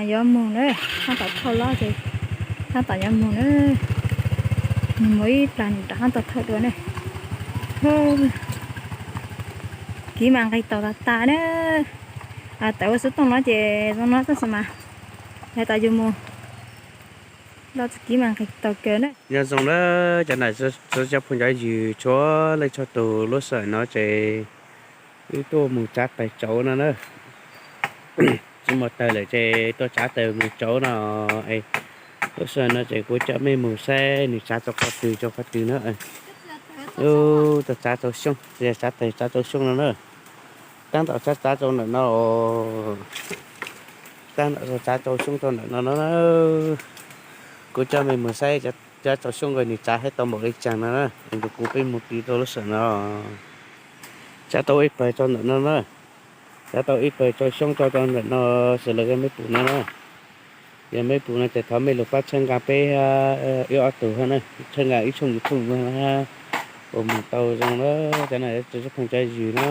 Yuav mus na, tab tom thauj los ces tab tom yuav mus na. Nws mus ib plag nws rov qab tau thauj dua ne. Kiv mas nqis tau tas tas na. Tawm ua xov tooj no ces zoo no tab sis mas yog tas yus mus los kiv mas nqis tau kawg na. Nyob zoo na cov nam tsoom phooj cov ywg txhua leej txhua tus, lub sij hawm no ces wb tuaj mus tsav taws tsauv no na. Tsis muaj taws lawm ces tuaj tsav taws mus tsauv no. Lub sij hawm no ces kuv coj mej mus saib nws tsav tau qhov twg rau qhov twg na. Tuaj tsav tsau xyoob, tsav taws tsav tsau xyoob no na. Tab tom tsav tsav rau ntawm no, tab tom tsav tsau xyoob rau ntawm no no. Kuv coj mej mus saib cov tsau xyoob nkaus nws tsav hais tau npaum li cas no na. Ntu kuv peb mus tiv rau lub sij hawm no. Tsav tau ib pawg rau ntawm no na. Tsav tau ib pawg tsau xyoob rau rau ntawm no, sawv daws mej pum no na. Yog mej pum no ces thov mej lug pab txhawb nqa peb ib ob tug hab na, txhawb nqa ib tshooj YouTube no hab, ua moog tau zoo na, cov nam tsoom phooj cov ywg na.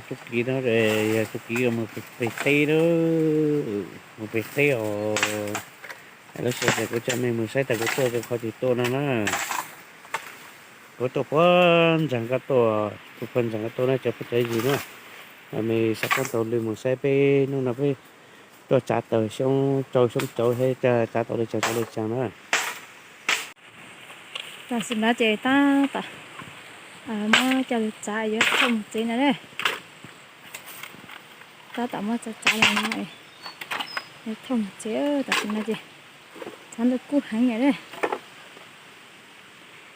Txuj kev no yog txuj kev mus pem teb, mus pem teb os. Lub sij hawm kuv coj mej mus saib tas kuv tuaj rau qhov twg tuaj no na. Kuv tuaj puag ntxag ko tuaj, tuaj puag ntxag ko tuaj na cov phooj cov ywg na. Mej sab qab taug lw mus saib peb hnub no peb tuaj tsav taws xyoob tsau xyoob tsauv, tsav tau li caag tau li caag na. Tam sim no ces tab tom muab coj lug tsav yuav thauj mus tsev no na. Tab tom muab tsav tsav li no, thauj mus tsev. Tam sim no ces tshav ntuj kub heev na.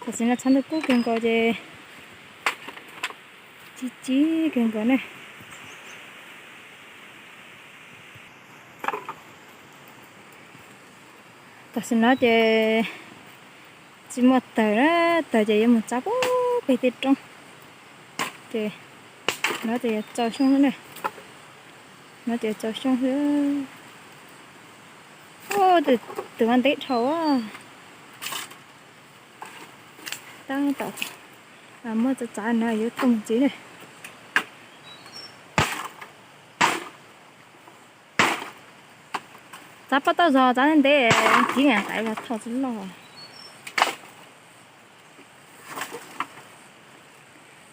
Tam sim no tshav ntuj kub kawg nkaus ces ci ci kawg nkaus ne. Tam sim no ces tsis muaj tawg, tawg ces yuav mus tsav puag pem tej roob. Ces no ces yuav tsau xyoob xwb na. No ces tsau xyoob xwb. Tus mas ntev dhau. Tab tom muab tsav tsav no yuav thauj mus tsev na. Tsav pob tauj zog tsav ntev ntev, kiv nqaim los thauj tsis loj.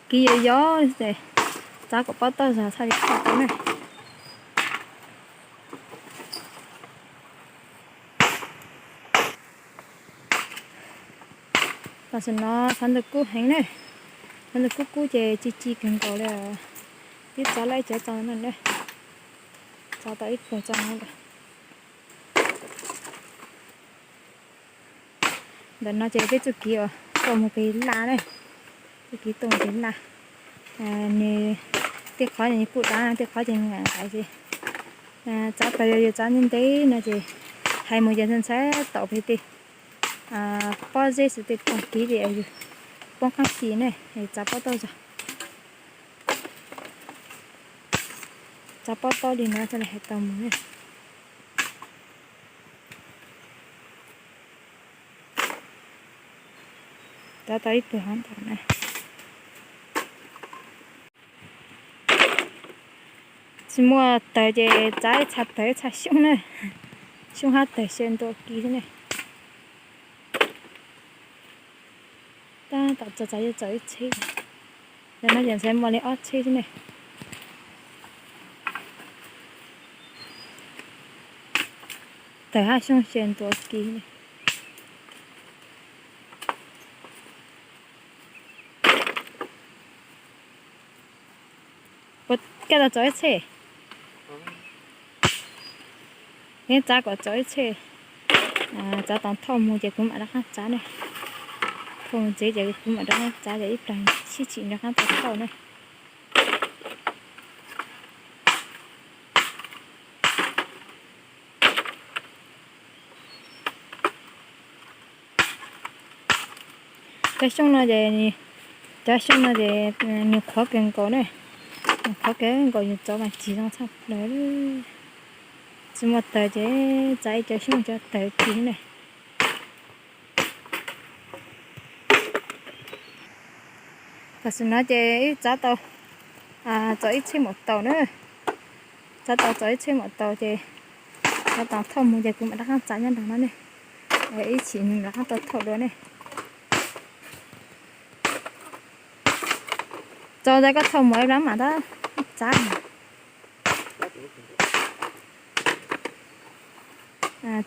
Kiv yuav yov, tsav kom pob tauj zog txhaj li thauj tau na. Tam sim no tshav ntuj kub heev na. Tshav ntuj kub kub ces ci ci kawg nkaus li. Twb tsav lawm ib cov tsau no na. Tsav tau ib pawg tsau no lawm. Ntawm no ces peb txuj kev uas tuaj mus pem laj na. Txuj kev tuaj mus pem laj. Nws tej qhov ces nws kuj dav, tej qhov ces nws nqaim nqaim ces tsav taws yog yus tsav ntev ntev no ces hais mus ces ntshai ntshai taum pem tej pob zeb xwb tej tag kev ces yus poob qab ci ne, tsav pob tauj zog. Tsav pob tauj li no txhaj li hais tau mus ne. Tsav tau ib pawg hov ntawm na. Tsis muaj tawg ces tsav ib txha tawg ib txha xyoob na. Xyoob hab tawg xyaw ntua kiag xwb ne. Tab tom tsav tsav yuav tsaus ib tsheb. Ntawm no ces ntshai muaj li ob tsheb xwb ne. Tawg hab xyoob xyaw ntua kiag ne. Puas kaj tau tsaus ib tsheb? Yeej tsav kom tsaus ib tsheb. Tsav tau thauj mus ces kuv mam rov qab tsav ne. Thauj mus tsev ces kuv mam rov qab tsav ces ib plag sib chim rov qab tau thauj ne. Cov xyoob no ces, cov xyoob no ces nws qhuav kawg nkaus ne, nws qhuav kawg nkaus, yus txov mas cig zoo tshaj plaws. Tsis muaj taws ces txav ib cov xyoob cov taws cig ne. Tam sim no ces wb txav tau, txav ib tsheb maum taus na. Txav tau txav ib tsheb maum taus ces, txav tau thauj mus ces kuv mam rov qab txav nyob nram no ne. Ib chim rov qab tau thauj dua ne. Txav ntawd koj thauj mus ib lab mam rov txav.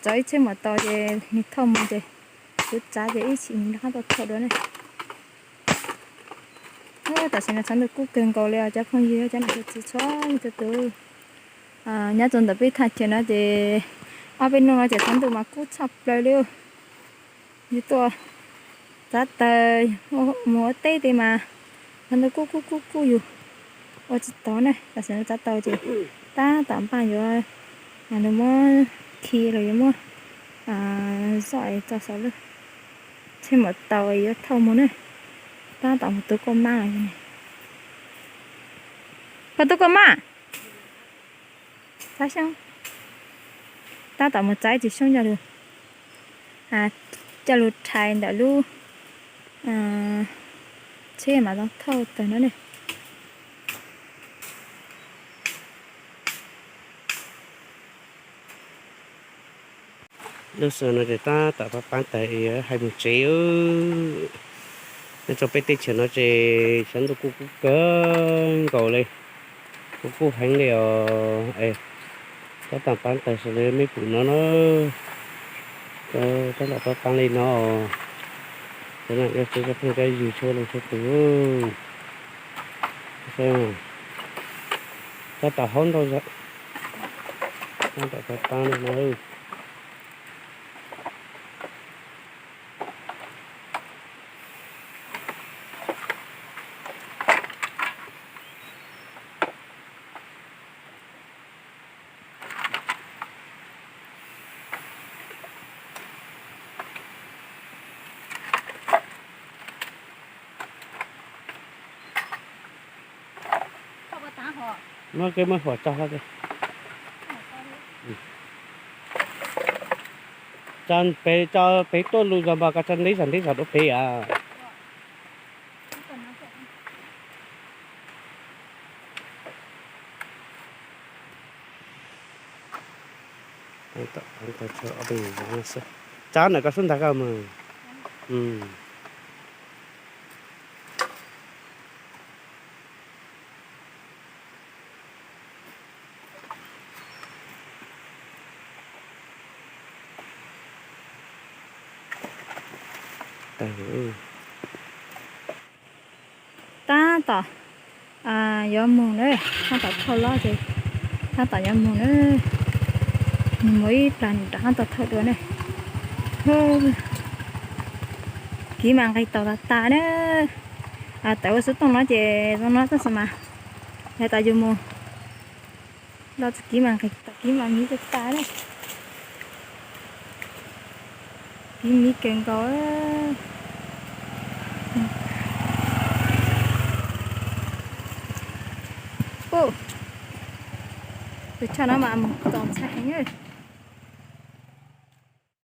Txav ib tsheb maum taus ces nws thauj mus ces kuv txav ces ib chim nws rov qab tau thauj dua ne. Tam sim no tshav ntuj kub kawg nkaus li os cov phooj ywg, cov niam cov txiv txhua leej txhua tus. Nyob rau ntawm peb thaj chaw no ces ob peb hnub no ces tshav ntuj mas kub tshaj plaws li. Yus tuaj txav taws mus ua teb tias mas tshav ntuj kub kub kub kub yus ua tsis tau ne. Tam sim no txav tau ces tab tom npaj yuav los muab khi los yuav muab zoj tso saum lub tsheb maum taus yuav thauj mus ne. Tab tom mus tu koj mab. Koj tu koj mab? Txav xyoob. Tab tom mus txav ib tug xyoob coj lug, coj lug rhais ntawm lub tsheb mas zoo thauj taws no ne. Lub sij hawm no ces tab tom pab paab taws es hais mus tsev. Nyob rau peb teb chaws no ces tshav ntuj kuj kub kawg nkaus li, kuj kub heev li os. Tab tom paab taws saum lub me pum no na. Tab tom pab paab li no. Cov nam cov txiv cov phooj cov ywg txhua leej txhua tus, tab tom haub ntau zog, tab tom pab paab li no. Muab koj muab huam tso hlo. Tso pem, tso pem tuaj lug zog npog, koj tso nteb zog nteb zog rau pem as. Tso ntawm koj xub ntag koj mas. Tab tom yuav moog na, tab tom thauj los ces tab tom yuav moog na. Moog ib plag rov qab tau thauj dua ne. Kiv mas nqis tau tas tas na. Tawm ua xov tooj no ces zoo no tab sis mas yog tas yus moog los txug kiv mas nqis tau, kiv mas miv tas tas na. Kiv miv kawg nkaus. Tus choj no mas moog txaus ntshai heev.